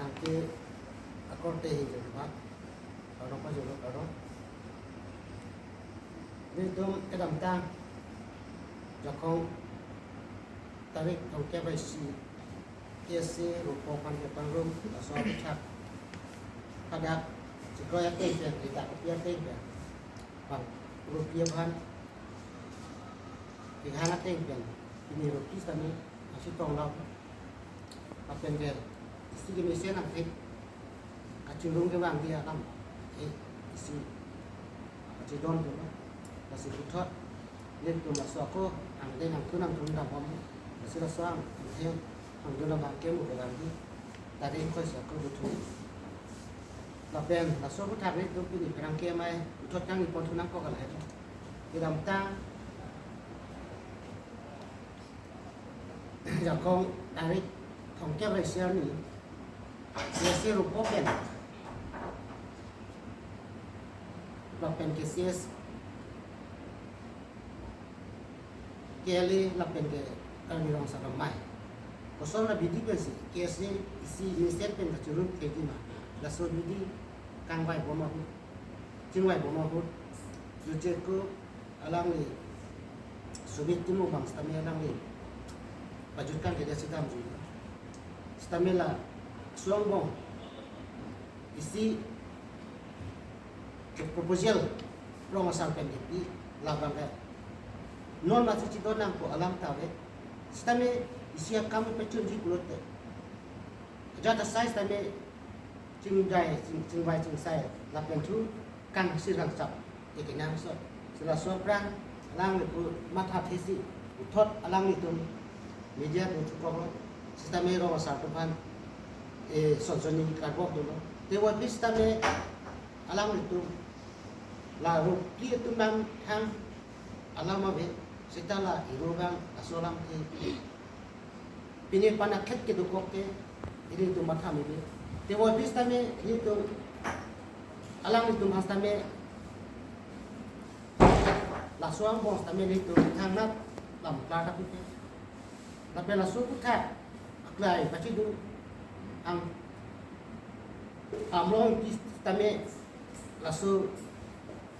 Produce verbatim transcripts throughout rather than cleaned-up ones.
Nangke akorte hi jengba, arong pa jolo arong. Nelitum kedamtang Jakhong tarik throngkep ra isi K S A rupo aphan kepangrum laso aphuthak hadak chikroi ateng pen, hadak kopi ateng pen, bang rupi aphan kehang ateng pen, pini rupi sitame nangchetonglo. Lapen ke isi kemesen angthek kachingrum kevangji alam, eh, isi kachidon tu, lasi puthot nelitum laso ako angdeng angtun angtun dambom, lasi laso ang angdeng angtun abang ke mu kevangji, tari koi sa ko buthu. Lapen laso aphuthak nelitum pini pherangke amei puthot kangni pon thu nangkok alai. Kedamtang Jakhong tarik throngkep ra isi arni K S A rupo pen, lapen ke C S, K L A lapen ke Karbi Rong Asar Amei, koson abidi pensi K S A isi mesen pen kachingrum thekji ma, laso abidi kangvai bom ahut, chingvai bom ahut, jutje ko alangli Sumit Timung abang sitame alangli pajut kangkede si damjui. Sitame laso angbong isi ke proposal rong asar pen kepi, labang ke non masi chidon nangpo alam ta ave. Sitame isi akam pachunji pulote, ajat asai sitame chingjai, ching-, chingvai chingsai lapen thu kangsir kangchap, eh, kenangsot. Si laso aphrang alangli pu matha thesi, puthot alanglitum media pu chukoklo, sitame rong asar atum aphan, eh, sonsoni karbok dolo. Tebonphi sitame alanglitum la rupi atum abang thang alam ave, seta la iro abang laso alamthe pini panak khet kedokok ke ilitum matha meme. Tebonphi sitame ilitum, alanglitum aphan sitame, laso angbong sitame ilitum thangnat lam klar ta pipe. Lapen laso aphuthak aklai pachidun ang amlong pi sitame laso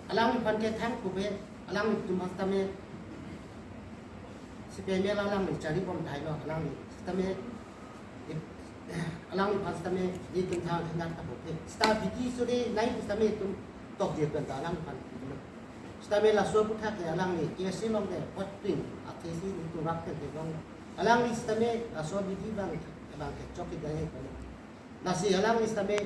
alangliphan ke thang kobe, alanglitum aphan sitame si pemel alangli chari bom thailo, alangli sitame, alangliphan sitame ilitum thang thangnat ta kobe. Sita abidi sore nai sitame itum tokjir pen ta alangliphan. Sitame laso aphuthak ke alangli K S A along ke pot pin athesi ilitum rap pen ke dong. Alangli sitame laso abidi abang, abang kechok kidai pen. Lasi alangli sitame,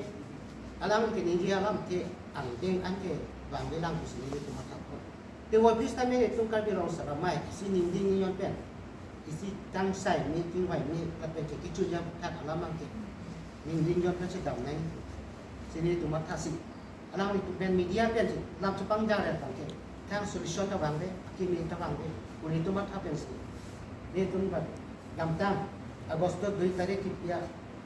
alangli keningje alamthe angdeng anke vangvelang pusi nelitum matha ko. Tebonphi sitame itum Karbi Rong Asar Amei isi ningding ningjon pen, isi kangsai me, kingvai me, lapen ke kechojam thak alam abang ke ningding ningjon pen si damnang si nelitum mathasi, alanglitum pen media pensi lam chepangjar abang ke thang solution ta vangve, akimi ta vangve, pu nelitum matha pensi nelitum ba damtang August dui tarik kepi a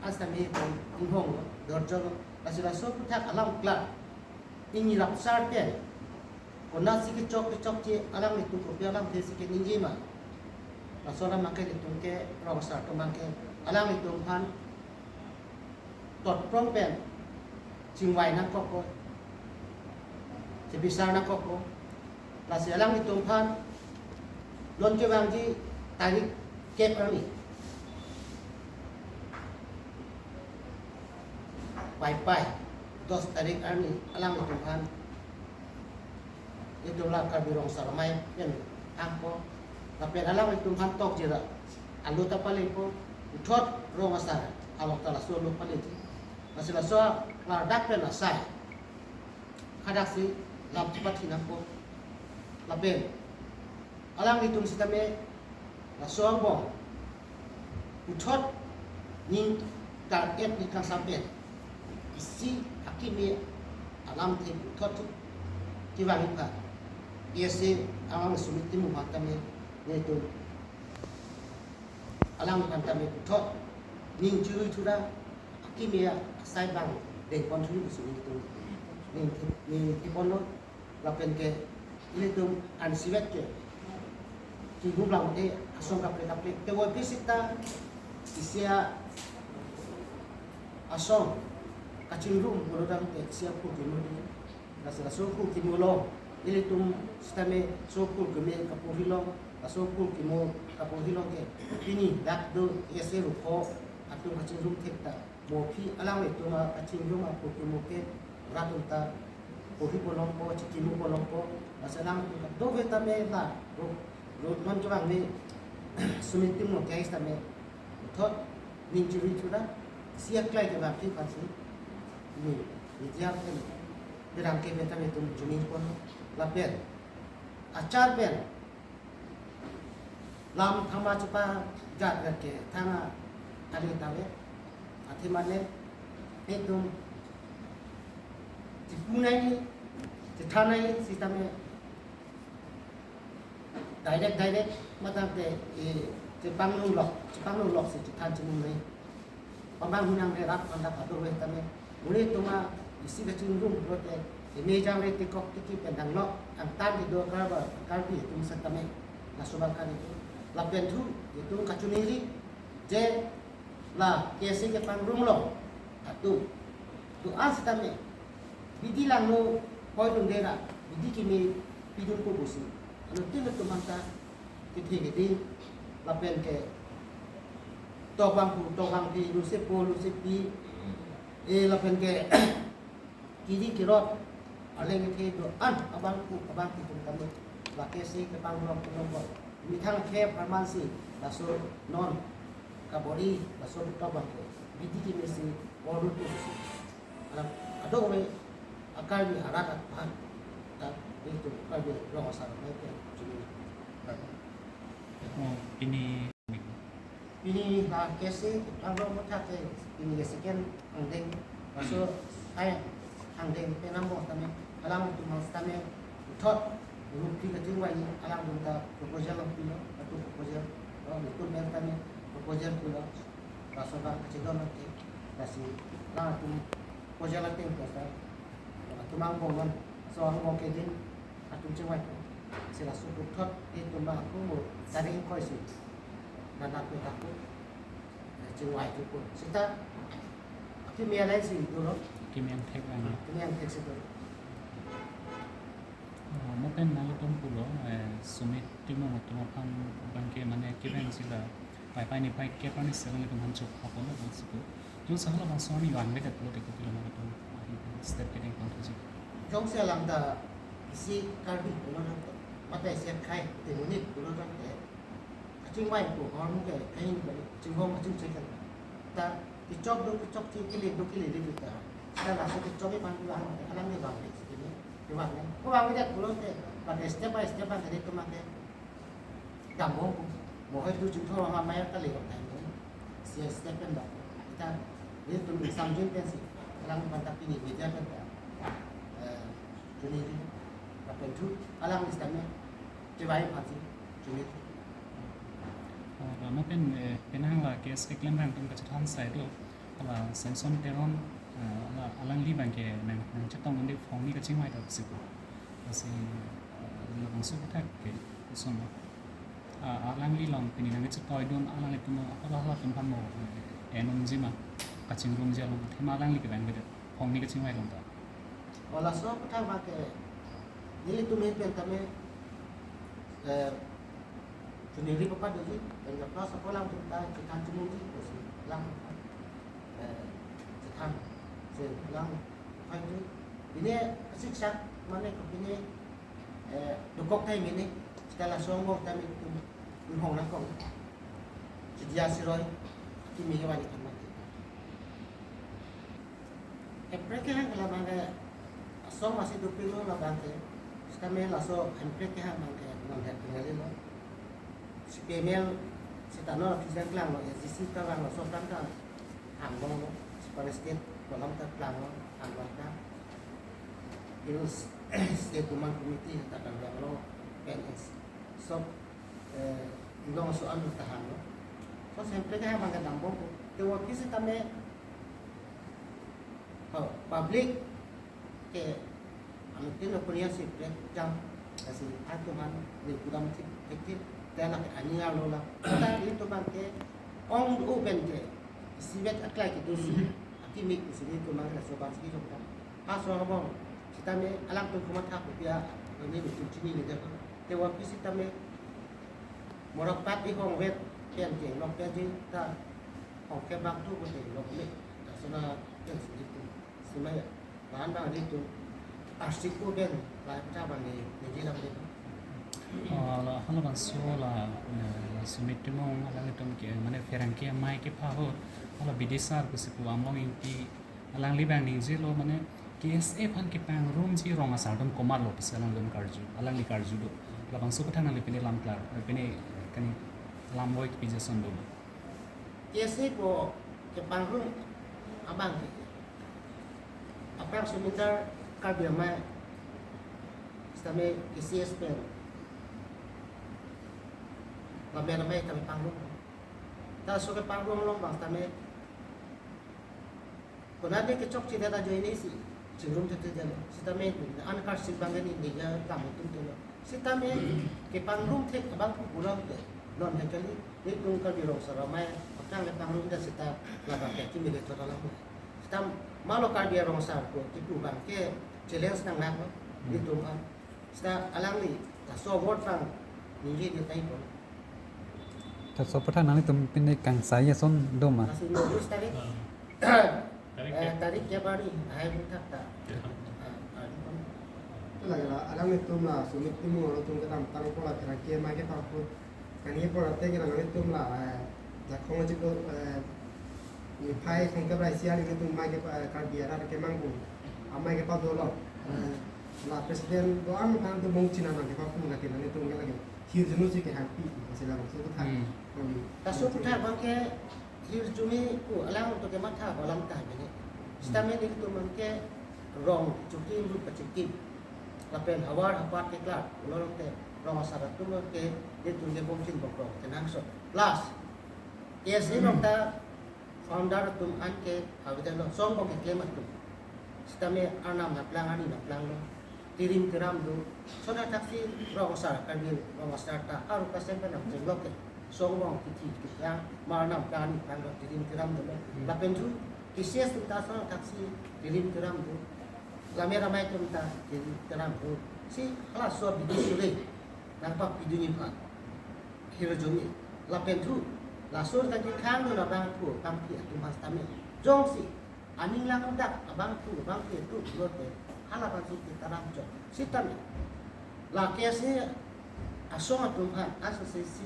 sitame itum inghong dorjolo. Lasi laso aphuthak alam klar, ingni rapsar pen konatsi kechok kechokche, alanglitum kopi alamthe si keningje ma, laso alam abang ke ilitum ke rong asar atum abang ke alanglitum aphan totprong pen chingvai nangkokpo, chebisar nangkokpo. Lasi alanglitum aphan non kevangji tarik kep arni, Paipai dos tarik arni alanglitum aphan itum la Karbi Rong Asar Amei pen angko, lapen alanglitum aphan tokjir alo ta palepo, puthot rong asar along ta laso alo paleji. Lasi laso klardak pen asai hadaksi lam chepathi nangpo. Lapen alanglitum sitame laso angbong puthot ning target ni kangsam pen isi akimi alamthe puthot kevang ipha, K S A amang Sumit Timung aphan tame nelitum alangphan tame puthot ning churui thura akimi asai abang dengpon thuri pusi nelitum ning thi-, ning thiponlo. Lapen ke ilitum ansivet ke kigup lang te asong kaprek kaprek. Tebonphi sita isi a asong kachingrum pulo tangte isi aphurkimo dei. Laso, laso aphurkimo along ilitum sitame laso aphurkimo kaporhi along, laso aphurkimo kaporhi along ke pini dak do isi rukho atum kachingrum thek ta, mo aphi alanglitum akachingrum aphurkimo ke rat atum ta porhipo longpo, chikimopo longpo. Laso alangtum kadokave tame la ro, ro non kevang ni Sumit Timung ke sitame puthot ning chiri chura, isi aklai kevang aphi aphansi ni media pen berang ke beta betum juning pon lapen achar pen lam thama chepajat rat ke thang ani ta ave. Athema le itum chipunai, chithanai sitame direct direct matang te, eh, chepanglo lok, chepanglo lok si chithan chimunai. Pamang hunang re rap anda kado re tame. Muni tuma isi kachingrum pulote, eme jang re tikok tiki pen danglok, angtan di do Karbi, Karbi atum setame. Laso abang kan itum. Lapen thu, itum kachiningri, je la K S A kepangrum along atum do-an sitame bidi langno hoi dundera, bidi kimi pidunpo pusi. Anuttin atum anta kethe keding lapen ke tobang pu, tobang pi, lose po, lose pi, eh, lapen ke kiri kirot, aleng kethe do-an abang pu, abang pi atum kami la K S A kepangrum along pulo. Methang ke parmansi laso non kabor-i, laso tobang ke bidi kimi si orut pusi. Alam kadokave a-Karbi arat aphan ta itum Karbi Rong Asar mai pen chini. Oh, pini pini la K S A kepangrum athak ke pini ke second angdeng, laso ai angdeng penang bos tame alangtum mang tame puthot rupi kachingvai alangtum ta proposal pilo, atu proposal, oh, betul pen tame proposal pilo. Laso abang kachedon nangke, lasi alangtum proposal ateng ke sa, atum angbong non, so angbong keding atum chingvai po. Si laso puthot itum bang ako taring koi si, nanak pe taku, eh, chingvai thupo. Sita kimi alai si dolo, kimi angthek lang. Kimi angthek si dolo. Oh, mo pen nangtum pulo, eh, Sumit Timung atum aphan abangke mane kevang si la paipai niphai kep arni seven atum aphan chok apon lo bang situ. Jongsi halabangso arni vangvedet pulote kopilo nangtum ahi step kedeng pon thuji? Jongsi alang ta isi Karbi pulo nang, mate isi akhei te monit pulo nang te, kachingvai pu ahormu ke kahin bali chinghong kachingchek kan. Ta kechok do kechokche, kele do kelele ta. Ta laso kechok ke pan pulang, alangli vangvedet si kele, kevang ne. Ko vangvedet pulote, pada step by step abang tadi kemake. Dambom pu, mo hoi tu jingthor ma maya kali ko time ni. Si step pen dam. Ita, itum samjin pensi, alang banta pini media pen ta, eh, chini di, lapen thu alang sitame chevai aphansi chini di. Oh, mo pen, eh, penang la K S A klemrang atum kachethan sai do, la Samson Teron, eh, la alangli abangke nang, nangchetong un-e, phongni kachingvai ta pusi pu. Lasi, eh, labangso aputhak ke ison lo. Ah, alangli along pini nangkechetoidun alanglitum hala hala atum aphan mo, eh, en unji ma, kachingrumji along, athema alangli kevangvedet phongni kachingvai along ta? O laso aputhak abangke nelitum ahin pen tame, eh, chuningri papat doji, pen ka plus apo alangtum ta chethan chimungji, pusi alang, eh, chethan, si alang, phan tu, pine siksak, mane ko pine, eh, dokok thai mene, sita laso angbong tame itum, inghong nangkok, si dia siroi, kimi kevang ni tame. Hemprek kehang ke labang ke, asong masi dopik lo labang ke, sitame laso Hemprek kehang abangke non het pingali lo. Si P M L, sita non office klanglo, S D C ta klanglo, so klang ta hangbong lo, si Forest State kolam ta klanglo, hangbong ta. Hills State Demand Committee ta klanglo, P N S. So, eh, inglong so anu ta hanglo. So, Hemprek kehang abangke dambom pu. Te office tame, oh, public ke anuttin opinion si prek jam, lasi atum aphan ni kudam thip thip thip, te lake ani arlo la. Ta itum abangke ong do pen ke, isivet aklai kedo si, Timik isi nelitum abang laso abang si jong ta. Halaso angbong sitame alangtum komat thak kopia, nelitum chinine det. Te aphi sitame Morakpat ihong vet pen ke lok pe ji ta hong ke bang tu ko te lok le. Laso na pen si nelitum. Simai lahan abang nelitum arsik ko pen la ta abang ne ne ji lam le. Oh, la, halabangso la, eh, Sumit Timung alanglitum ke, mane pherangke amei kepa ahut, hala bidisar pusi pu Amlong Ingti, alangli abang ningjelo, mane K S A aphan kepangrum ji rong asar atum komatlo pusi alanglitum karju, alangli karju do. Labangso aputhak nangli pine lam klar, eh, pine kani lam voi kepi jason do. K S A pu kepangrum abang ke. Aphrang sumindar Karbi Amei sitame K C S pen Lammet Amei tame pangrum. Ta laso kepangrum along abang sitame konatne kechokche det ajoine si chingrum thekthedetlo. Sitame an karsik abang ke neli ningje kam atum telo. Sitame kepangrum thek abang pu pulote non he kali, nelitum Karbi Rong Asar Amei aphrang le pangrum det sita labang ke kimi le thot alam. Sita malo Karbi Rong Asar pu kipu abang ke challenge nangnak lo nelitum an. Sita alangli laso award abang ningje det tai po. Laso aputhak nanglitum pine kangsai ason do ma? Masih nulis tadi. Tarik Eh, ya. Tarik ya bari, hai butak ta. Ya. Ah, ah, Itu lagi la, alanglitum la Sumit Timung alanglitum kedamtang pu la pherangke amei kepa ahut. Kani pu la teng alanglitum la, eh, Jakhong chiklo, eh, niphai song kebrai isi alanglitum amei kepa, eh, Karbi arat kemang pu amei kepa dolo. Eh, la president do-an aphan tu bong china nang kepa pu lagi alanglitum ke lagi. Hirjume si kehangpi, masih labangso aputhak. Hmm. Hmm. Laso aputhak abang ke hirjume pu alang untuk kematha alam ta bini. Sitame nelitum abang ke rong chukim ru pachukim. Lapen havar hapat keklar, ulo rong te rong asar atum ke nelitum ke bongchin bongkrong kenangsot. Plus, K S A along ta founder atum an ke avedetlo, song bong keklem atum. Sitame arnam nangplang, arni nangplanglo. Tirim tiram do. Sona thaksi rong asar, Karbi rong asar ta aru kasen pen nangchenglok ke. Song bong kithi kiplang, mar nangplang, arni planglo, tirim tiram dolo. Hmm. Lapen thu, K C S atum ta sona thaksi tirim tiram do. Lammet Amei atum ta tirim tiram do. Si halaso abidi suri nangpapidunji aphan hirjume. Lapen thu, laso ta kekhang dun abangphu abangphi atum aphan sitame jongsi aning langdak abangphu abangphi atum pulote hala abang si ketaram chot. Sitame la K S A asong atum aphan asosai si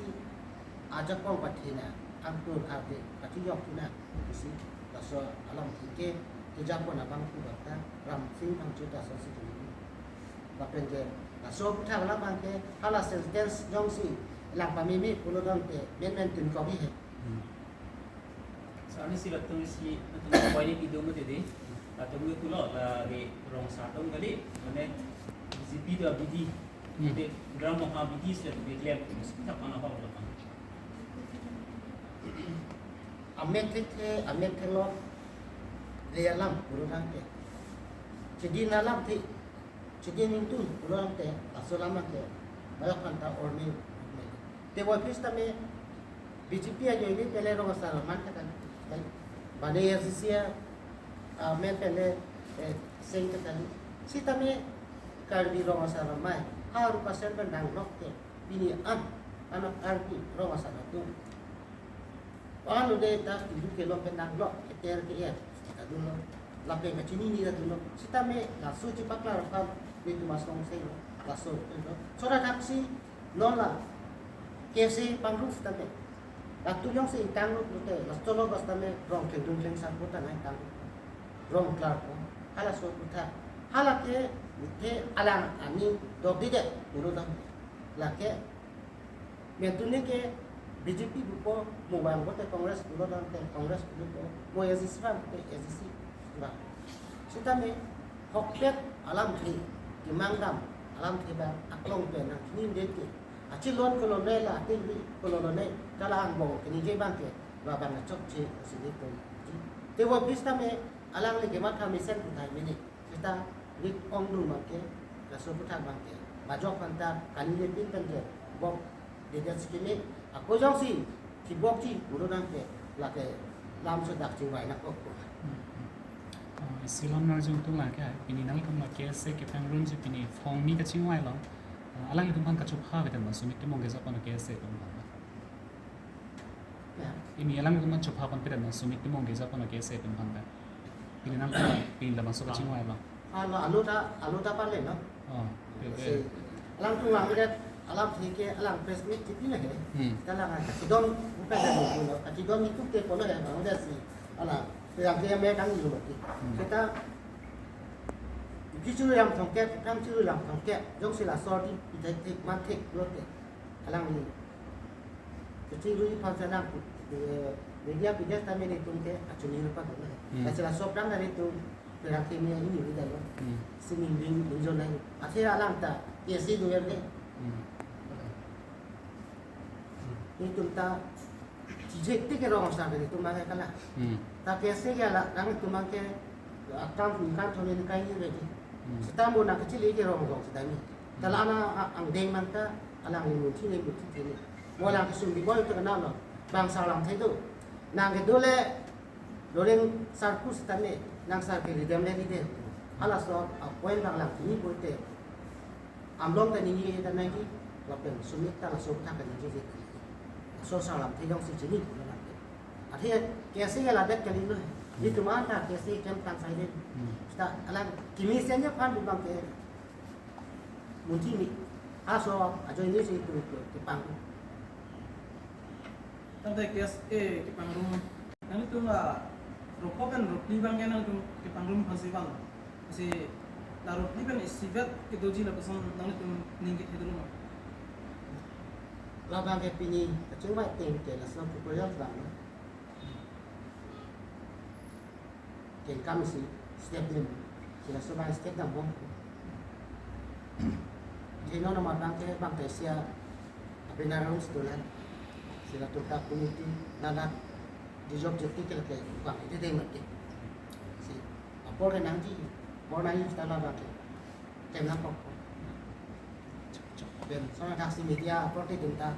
ajakong pathina, angtur hade kachijok thina pusi laso alam thike kejakong abangphu abang ta Ramsing Phangcho ta asonsi tuni. Lapen ke laso aputhak alam abang ke hala sentence jongsi lang pameme pulo tangte menmen tun kobi he. Hmm. Sarni si latum si latum point ni pidun mati di. Latum ni pulo la di rong asar atum kali, mane B J P do abidi. Hmm. Di drama ha abidi si latum keklem, si tak mana apa apa. Amek thekthe, amek theklong le alam pulo tangte. Chedin alam thi, chedin ingtun pulo tangte, laso alam abang ke, malak phanta orme, orme. Te aphi sitame B J P ajoine pele rong asar man katan. Bane A S D C a, ah, men pele, eh, seng katan. Sitame Karbi Rong Asar Amei, ha rupa sen pen nanglok ke, pini an, anak Karbi Rong Asar atum. An ude ta ilu kelong pen nanglok, keter ke-er ta dunlo. Lapen kachinine ta dunlo. Sitame laso chepaklar aphan nelitum asong selo. Laso, lo. Sona thaksi non la K S A pangrum sitame. Latum jongsi ingtanglo pulote, laso lo bas tame rong kengdung kengsam pu ta nangtanglo. Rong klarpo. Halaso aputhak. Hala ke, ke alang aning dokdede pulo tang. Lake mentune ke B J P pupo, mo bang bote Congress pulo tangte Congress pupo, mo A S D C bang bote A S D C bang. Sitame hokpet alamthe, kemangdam alamthe bang aklong pen nangchinine det ke. Achelon kelone la, atingri kelone, kala angbong keningje bang ke, labang chokche si nelitum. Te aphi sitame alangli kematha mesen puthai mene. Sita rik ongdung bang ke, laso aputhak bang ke, majok phanta kanile pin pen ke bok dedet si keme, ako jongsi thibokji pulo tangte, lake lam so dak chingvai nangkok. Silon Norjung atum lake, pini nangtum la K S A kepangrum si pini phongni kachingvailo. Ah, alanglitum aphan kachupha avedet ma, Sumit Timung kejapon K S A atum aphan. Ya. Pini alanglitum aphan chupha ponpedet ma, Sumit Timung kejapon K S A atum aphan. Pini nangtum, pini labangso kachingvailo. Alo, alo ta, alo ta pale, no? Oh, si, alangtum vangvedet, alam thike, alang press meet chipilo he. Hmm. Seta alang kachidon, bukan dari itu, no? Kachidon itu ke kono he, vangvedet si. Ala, pegang ke me kang ilu mati. Hmm. Seta, kichu lam thongkep, kam chu lam thongkep, jongsi laso di, ithek thek, man thek, lote. Alangli. Kachinglu aphan si alang, eh, media pides tame nelitum ke achini rupa tu, no? Hmm. Lasi laso aphrang nelitum, pegang ke me ini, ini dalo. Hmm. Sining ding, ding jon nai. Athe alang ta, K S A do ya ke. Hmm. Nelitum ta, chijek tik ke rong asar ke nelitum abang ke kalang. Hmm. Ta K S A ke la, nangtum abang ke, akam ningkan thom ni kai ni ready. Hmm. Seta mo nang kachili ke rong rong seta ni. Ta la ana a-, angdeng man ta, alangli munthi ni munthi theni. Mo alang kesung di boy te kenal lo. Bang sarlam thai do. Nang kedo le, Loreng sar ku seta ne, nang sar ke ridem le ride. Halaso a point abang alang chini pulote. Amlong ta ningje ta nangji, lapen Sumit ta laso athak ta ningjeje. Laso sarlam thai jongsi chini pu nang. Athe K S A ke ladak kali lo. Nelitum anta K S A kem tang sai den. Hmm. Seta alang kimi senja aphan abang ke munthi ni. Halaso ajoine si itum ke, kepang. Tangte K S A kepangrum. Nanglitum la ropok pen ropli abang ke nangtum kepangrum aphan si vang. Si la ropli pen isivet kedoji lapuson nanglitum ning kethe dolo ma? Labang ke pini kachingvai ateng ke laso proposal abang, no? Kengkam si step lim. Si laso abang step dambom. Theno nama abang ke abang ke sia abina room setulan. Si latum ta committee nanat di job jeti ke lake abang ide de mati. Si apor ke nangji, apor nangji seta labang ke. Tem nangkok. Ben, sona daksi media apor te dum ta.